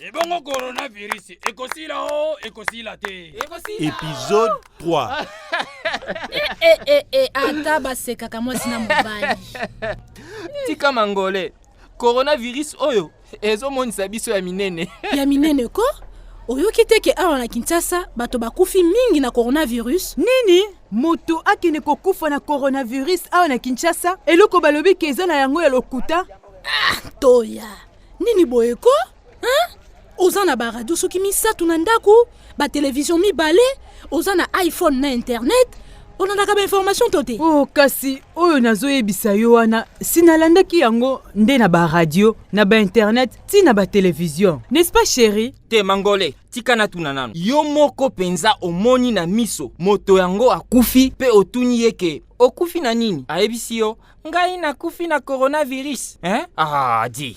Ebongo coronavirus ekosila o ekosila te. Episode 3. Eh, eh, eh, ata basekaka mwasi na mobali. Tika mangole. Coronavirus oyo ezomonisa biso ya minene. Ya minene ko? Oyoki te ke awa na Kinshasa bato bakufi mingi na coronavirus? Nini? Moto akende kokufa na coronavirus awa na Kinshasa? Eloko balobi ke eza na yango ya lokuta? Ah, toya. Nini boye ko? Hein? Oza na ba radio soki misatu na ndako, ba television mibale, oza na iPhone na internet, olandaka ba information to te? Oh, kasi oyo nazoyebisa yo wana si nalandaki yango nde na ba radio, na ba internet, ti na ba television. N'est-ce pas chérie? Te mangole, tika natuna nanu. Yo moko penza omoni na miso moto yango akufi pe otuni ye ke okufi na nini? Ayebisi yo ngai nakufi na coronavirus. Hein? Ah, di.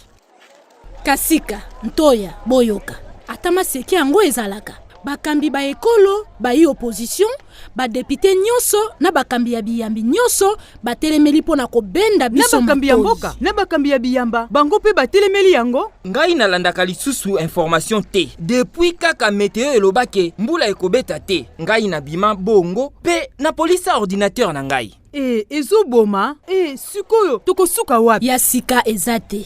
Kasika, Ntoya, boyoka. Ata maseki yango ezalaka. Bakambi ba ekolo, bayi opposition, ba depute nyonso na bakambi ya biyambi nyonso batelemeli mpo na kobenda biso Na bakambi ya matoyi. mboka, na bakambi ya biyamba, bango mpe batelemeli yango. Ngai nalandaka lisusu information te. Depuis kaka meteo eloba ke mbula ekobeta te, ngai nabima bongo mpe napolisa ordinateur na ngai. E, ezoboma e, sikoyo tokosuka wapi? Ya sika eza te.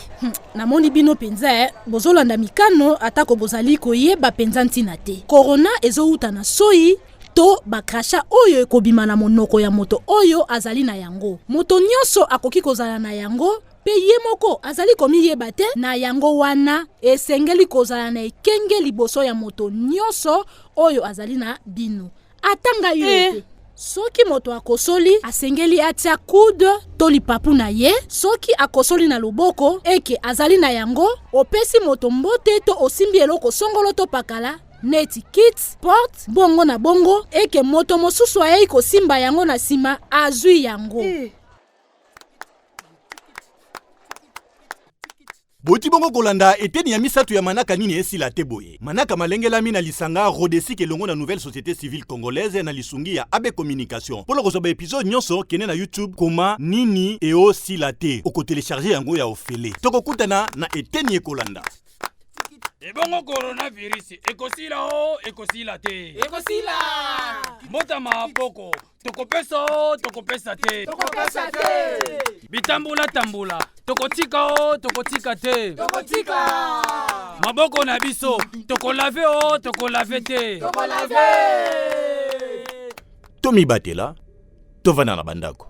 Namoni bino mpenza eh, bozolanda mikano atako bozali koyeba mpenza ntina te. Corona ezowuta na soyi to bakrasha oyo ekobima na monoko ya moto oyo azali na yango. Moto nyonso akoki kozala na yango mpe ye moko azali komiyeba te. Na yango wana esengeli kozala na ekenge liboso ya moto nyonso oyo azali na bino. Ata ngai oyo te. Soki moto akosoli, asengeli atia coude to lipapu na ye. Soki akosoli na loboko eke azali na yango, opesi moto mbote to osimbi eloko songolo to pakala neti kit, porte, bongo na bongo, eke moto mosusu ayei kosimba yango na nsima azwi yango. Boti bongo kolanda eteni ya misato ya manaka nini esila te boye. Manaka malengelami na lisanga Rodesic elongo na Nouvelle Société Civile Congolaise na lisungi ya AB Communication. Mpo na kozwa ba episode nyonso, kende na YouTube, koma Nini eosila te. Okotelecharger yango ya ofele. Tokokutana na eteni ekolanda. Ebongo coronavirus ekosila o ekosila te? Ekosila! Mbotama poko tokopesa o tokopesa te? Tokopesa te! Bitambula tambula tokotika o tokotika te? Tokotika! Maboko na biso tokolave o tokolave te? Tokolave! Tomibatela, tovanda na bandako.